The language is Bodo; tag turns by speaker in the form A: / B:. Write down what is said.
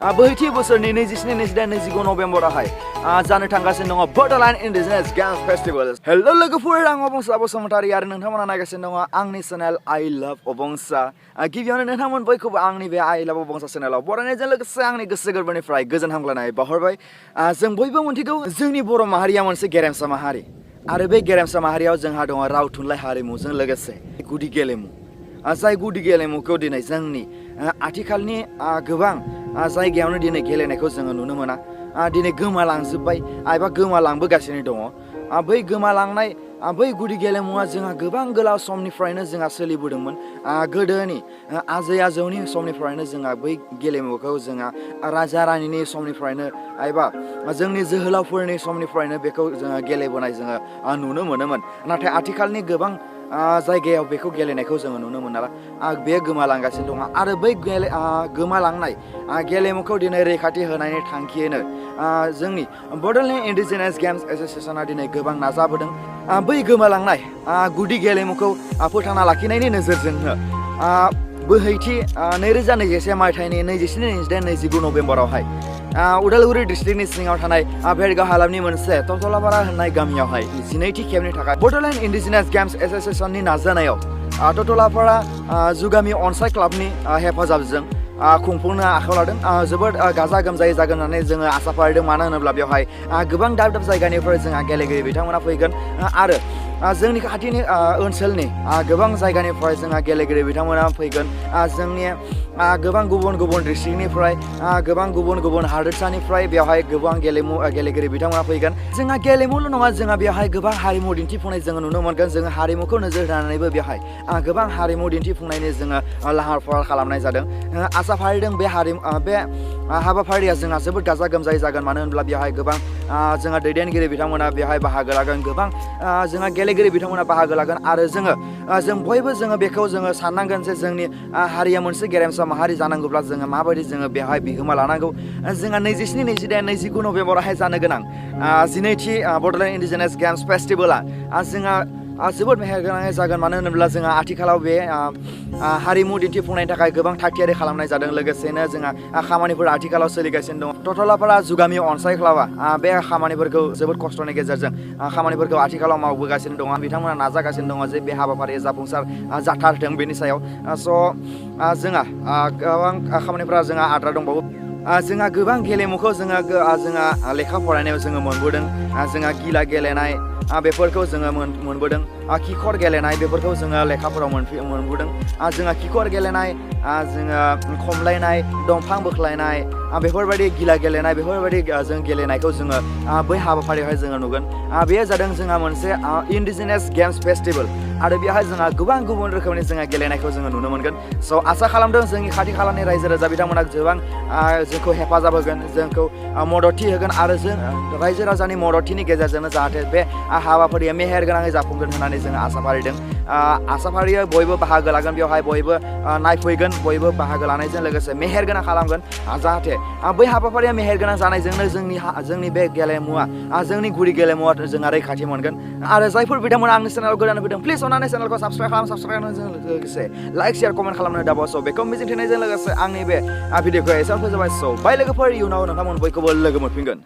A: बोहैथि बोसोरनि 27-28 नभेम्बरावहाय जानो थांगासिनो दङ बड'लेण्ड इन्डिजिनियास गेम्स फेस्टिभेल। हेल' लोगोफोर, आं अबंसा बसुमतारी आरो नोंथांमोना नायगासिनो दङ आंनि चेनेल आइ लाभ अबंसा। गिबियावनो नोंथांमोन बयखौबो आंनि बे आइ लाभ अबंसा चेनेलाव बरायनायजों लोगोसे आंनि गोसो गोरबोनिफ्राय गोजोन हामलायनाय बावहरबाय। जों बयबो मिथिगौ जोंनि बर' माहारिया मोनसे गेरेमसा माहारि आरो बे गेरेमसा माहारियाव जोंहा दङ राव थुनलाइ हारिमुजों लोगोसे गुदि गेलेमु। जाय गुदि गेलेमुखौ दिनै जोंनि आथिखालनि गोबां जायगायावनो दिनै गेलेनायखौ जोङो नुनो मोना। दिनै गोमालांजोब्बाय एबा गोमालांबोगासिनो दङ। बै गोमालांनाय बै गुदि गेलेमुवा जोंहा गोबां गोलाव समनिफ्रायनो जोंहा सोलिबोदोंमोन। गोदोनि आजै आजौनि समनिफ्रायनो जोंहा बै गेलेमुखौ जोंहा राजा रानिनि समनिफ्रायनो एबा जोंनि जोहोलावफोरनि समनिफ्रायनो बेखौ जोङो गेलेबोनाय जोङो नुनो मोनोमोन। नाथाय आथिखालनि गोबां जायगायाव बेखौ गेलेनायखौ जोङो नुनो मोनला। बे गोमालांगासिनो दङ आरो बै गोमालांनाय गेलेमुखौ दिनै रैखाथि होनायनि थांखियैनो जोंनि बड'लेण्ड इन्डिजिनियास गेम्स एस'सियेसना दिनै गोबां नाजाबोदों। बै गोमालांनाय गुदि गेलेमुखौ फोथांना लाखिनायनि नोजोरजोंनो बोहैथि 2021 मायथाइनि 27-28-29 नभेम्बरावहाय उदालगुरि डिस्ट्रिक्टनि सिङाव थानाय भेरगाव हालामनि मोनसे टटलापारा होननाय गामियावहाय 12थि खेबनि थाखाय बड'लेण्ड इन्डिजिनियास गेम्स एस'सियेसननि नाजानायाव टटलापारा जुगामि अनसाय क्लाबनि हेफाजाबजों खुंफुंनो आखायाव लादों। जोबोद गाजा गोमजायै जागोन होननानै जोङो आसा फारिदों। मानो होनोब्ला बेवहाय गोबां दाब दाब जायगानिफ्राय जोंहा गेलेगिरि बिथांमोना फैगोन आरो जोंनि खाथिनि ओनसोलनि गोबां जायगानिफ्राय जोंहा गेलेगिरि बिथांमोना फैगोन। जोंनि गोबां गुबुन गुबुन डिस्ट्रिक्टनिफ्राय गोबां गुबुन गुबुन हादोरसानिफ्राय बेवहाय गोबां गेलेगिरि बिथांमोना फैगोन। जोंहा गेलेमुल' नङा, जोंहा बेवहाय गोबां हारिमु दिन्थिफुंनाय जोङो नुनो मोनगोन। जोङो हारिमुखौ नोजोर होनानैबो बेवहाय गोबां हारिमु दिन्थिफुंनायनि जोङो लाहार फाहार खालामनाय जादों। आसा फारिदों बे हाबाफारिया जोंहा जोबोद गाजा गोमजायै जागोन। मानो होनब्ला बेवहाय गोबां जोंहा दैदेनगिरि बिथांमोना बेवहाय बाहागो लागोन। गोबां जोंहा गेलेगिरि बिथांमोना बाहागो लागोन आरो जों बयबो बेखौ जोङो साननांगोन जे जोंनि हारिया मोनसे गेरेमसा माहारि जानांगौब्ला जोङो माबायदि जोङो बेवहाय बिहोमा लानांगौ। जोंहा 27-28-29 नभेम्बरावहाय जानो गोनां 12थि बड'लेण्ड इन्डिजिनियास गेम्स फेस्टिभेला जोंहा जोबोद मेहेरगोनाङै जागोन। मानो होनोब्ला जोंहा आथिखालाव बे हारिमु दिन्थिफुंनायनि थाखाय गोबां थागथियारि खालामनाय जादों। लोगोसेनो जोंहा खामानिफोरा आथिखालाव सोलिगासिनो दङ। टटलापारा जुगामि अनसाय क्लाबा बे खामानिफोरखौ जोबोद खस्थ'नि गेजेरजों खामानिफोरखौ आथिखालाव मावबोगासिनो दङ। बिथांमोना नाजागासिनो दङ जे बे हाबाफारिया जाफुंसार जाथारथों बेनि सायाव। जोंहा गोबां खामानिफोरा जोंहा आद्रा दंबावो। जोंहा गोबां गेलेमुखौ जोंहा लेखा फरायनायाव जोङो मोनबोदों। जोंहा गिला गेलेनाय बेफोरखौ जोङो मोनबोदों। खिखर गेलेनाय बेफोरखौ जोङो लेखाफोराव मोनबोदों। जोंहा खिखर गेलेनाय, जोङो खमलायनाय, दंफां बोख्लायनाय, बेफोरबायदि गिला गेलेनाय, बेफोरबायदि जों गेलेनायखौ जोङो बै हाबाफारियावहाय जोङो नुगोन। बेयो जादों जोंहा मोनसे इन्डिजिनियास गेम्स फेस्टिभेल आरो बेवहाय जोंहा गोबां गुबुन रोखोमनि जोंहा गेलेनायखौ जोङो नुनो मोनगोन। आसा खालामदों जोंनि खाथि खालानि रायजो राजा बिथांमोना गोबां जोंखौ हेफाजाब होगोन, जोंखौ मददथि होगोन आरो जों रायजो राजानि मददथिनि गेजेरजोंनो जाहाथे बे हाबाफारिया मेहेरगोनाङै जाफुंगोन होननानै जोङो आसा फारिदों। आसा फारियो बयबो बाहागो लागोन, बेवहाय बयबो नायफैगोन, बयबो बाहागो लानायजों लोगोसे मेहेरगोनां खालामगोन। जाहाथे बै हाबाफारिया मेहेरगोनां जानायजोंनो जोंनि बे गेलेमुवा जोंनि गुदि गेलेमुवा जोंहा रैखाथि मोनगोन। आरो जायफोर बिथांमोना आंनि चेनेलाव गोदान फैदों, प्लिज अननानै चेनेलखौ साबस्क्राइब खालामनायजों लोगोसे लाइक शेयार कमेन्ट खालामनो दाबाव। बेखौ मिजिंथिनायजों लोगोसे आंनि बे भिडिअखौ एसेयावनो फोजोबबाय। बाय लोगोफोर, इयुनाव नोंथांमोन बयखौबो लोगो मोनफिनगोन।